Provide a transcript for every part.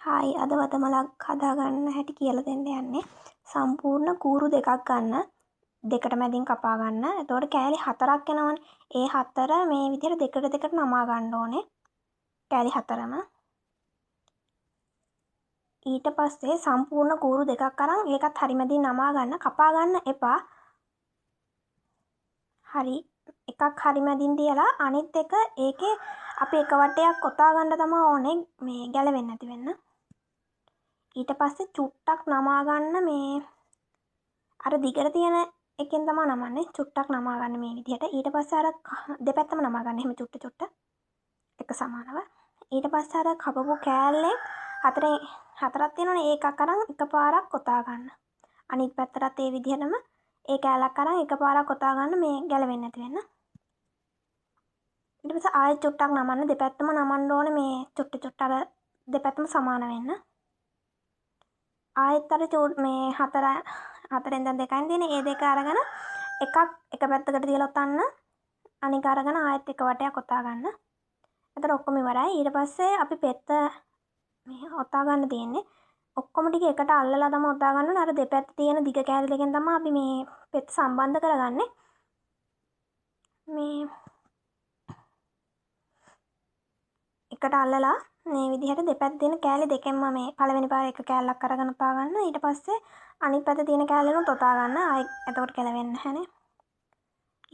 Hi, අද වතමලක් හදාගන්න හැටි කියලා දෙන්න යන්නේ. සම්පූර්ණ කූරු දෙකක් ගන්න. දෙකට මැදින් කපා ගන්න. එතකොට කෑලි හතරක් එනවනේ. ඒ හතර මේ විදිහට දෙකට දෙකට නමා ගන්න ඕනේ. කෑලි හතරම. ඊට පස්සේ සම්පූර්ණ කූරු දෙකක් අරන් ඒකත් හරි මැදින් නමා ගන්න. කපා ගන්න එපා. හරි එකක් හරි මැදින් තියලා අනිත් එක ඒකේ අපි එක වටයක් ඔතා ගන්න තමයි ඕනේ මේ ගැලවෙන්නේ නැති වෙන්න. ඊට පස්සේ චුට්ටක් නමා ගන්න, මේ අර දිගට තියෙන එකෙන් තමයි නමන්නේ. චුට්ටක් නමා ගන්න මේ විදිහට. ඊට පස්සේ අර දෙපැත්තම නමා ගන්න එහෙම චුට්ට චුට්ට එක සමානව. ඊට පස්සේ අර කපපු කෑල්ලෙන් හතරෙන් හතරක් තියෙනවනේ, ඒකක් අරන් එකපාරක් ඔතා ගන්න. අනිත් පැත්තටත් ඒ විදිහටම ඒ කෑල්ලක් අරන් එකපාරක් ඔතා ගන්න මේ ගැලවෙන්නේ නැති වෙන්න. ඊට පස්සේ ආයෙත් චුට්ටක් නමන්න, දෙපැත්තම නමන්න ඕනේ මේ චුට්ට චුට්ට අර දෙපැත්තම සමාන වෙන්න. ආයෙත් අර මේ හතර හතරෙන් දැන් දෙකයින් තියෙන ඒ දෙක අරගෙන එකක් එක පැත්තකට තියලා ඔතන්න, අනික අරගෙන ආයෙත් එක වටයක් ඔතා ගන්න. එතකොට ඔක්කොම ඉවරයි. ඊට පස්සේ අපි පෙත්ත මේ ඔතා ගන්න තියෙන්නේ. ඔක්කොම ටික එකට අල්ලලා තමයි ඔතා ගන්න ඕනේ. අර දෙපැත්තේ තියෙන දිග කෑලි දෙකෙන් තමයි අපි මේ පෙත්ත සම්බන්ධ කරගන්නේ. මේ එකට අල්ලලා මේ විදිහට දෙපැත්තේ තියෙන කෑලි දෙකෙන්ම මේ පළවෙනි පාර එක කෑල්ලක් අරගෙන ඔතා ගන්න. ඊට පස්සේ අනිත් පැත්තේ තියෙන කෑල්ලෙනුත් ඔතා ගන්න. ආයෙ එතකොට ගැලවෙන්නේ නැහනේ.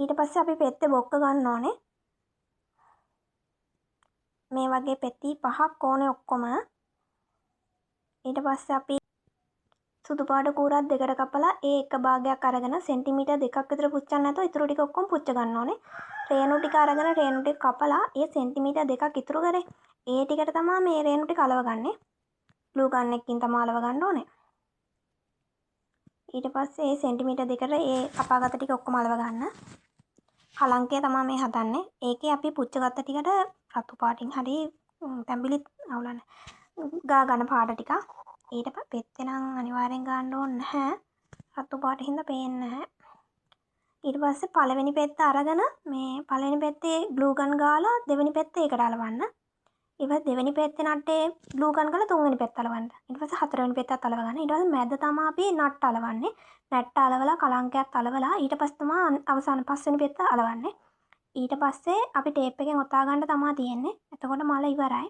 ඊට පස්සේ අපි පෙත්තේ බොක්ක ගන්න ඕනේ. මේ වගේ පෙති පහක් ඕනේ ඔක්කොම. ඊට පස්සේ අපි සුදු පාට කූරක් දෙකට කපලා ඒ එක භාගයක් අරගෙන සෙන්ටිමීටර් 2ක් විතර පුච්චන්න නැතුව ඉතුරු ටික ඔක්කොම පුච්ච ගන්න ඕනේ. රේණු ටික අරගෙන රේණු ටික කපලා ඒ සෙන්ටිමීටර් 2ක් ඉතුරු කරේ ඒ ටිකට තමයි මේ රේණු ටික අලව ගන්නෙ. ග්ලූ ගන් එකකින් තමයි අලව ගන්න ඕනේ. ඊට පස්සේ ඒ සෙන්ටිමීටර් 2කට ඒ කපාගත්ත ටික ඔක්කොම අලව ගන්න. කලංකය තමයි මේ හදන්නේ. ඒකේ අපි පුච්චගත්ත ටිකට රතු පාටින් හරි තැඹිලිත් අවුලන්නේ ගා ගන්න පාට ටිකක්. ඊට පස්සේ පෙත්තේ නම් අනිවාර්යෙන් ගන්න ඕනේ නැහැ. රතු පාට හින්දා පේන්නේ නැහැ. ඊට පස්සේ පළවෙනි පෙත්ත අරගෙන මේ පළවෙනි පෙත්තේ ග්ලූ ගන් ගාලා දෙවෙනි පෙත්ත ඒකට අලවන්න. ඊට පස්සේ දෙවෙනි පෙත්තේ නට්ටේ ග්ලූ ගන් ගාලා තුන්වෙනි පෙත්ත අලවන්න. ඊට පස්සේ හතරවෙනි පෙත්තත් අලව ගන්න. ඊට පස්සේ මැද තමයි අපි නට්ට අලවන්නේ. නැට්ට අලවලා කලංකයත් අලවලා ඊට පස්සේ තමයි අවසාන පස්වෙනි පෙත්ත අලවන්නේ. ඊට පස්සේ අපි ටේප් එකෙන් ඔතා ගන්න තමයි තියෙන්නේ. එතකොට මල ඉවරයි.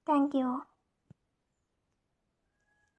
Thank you.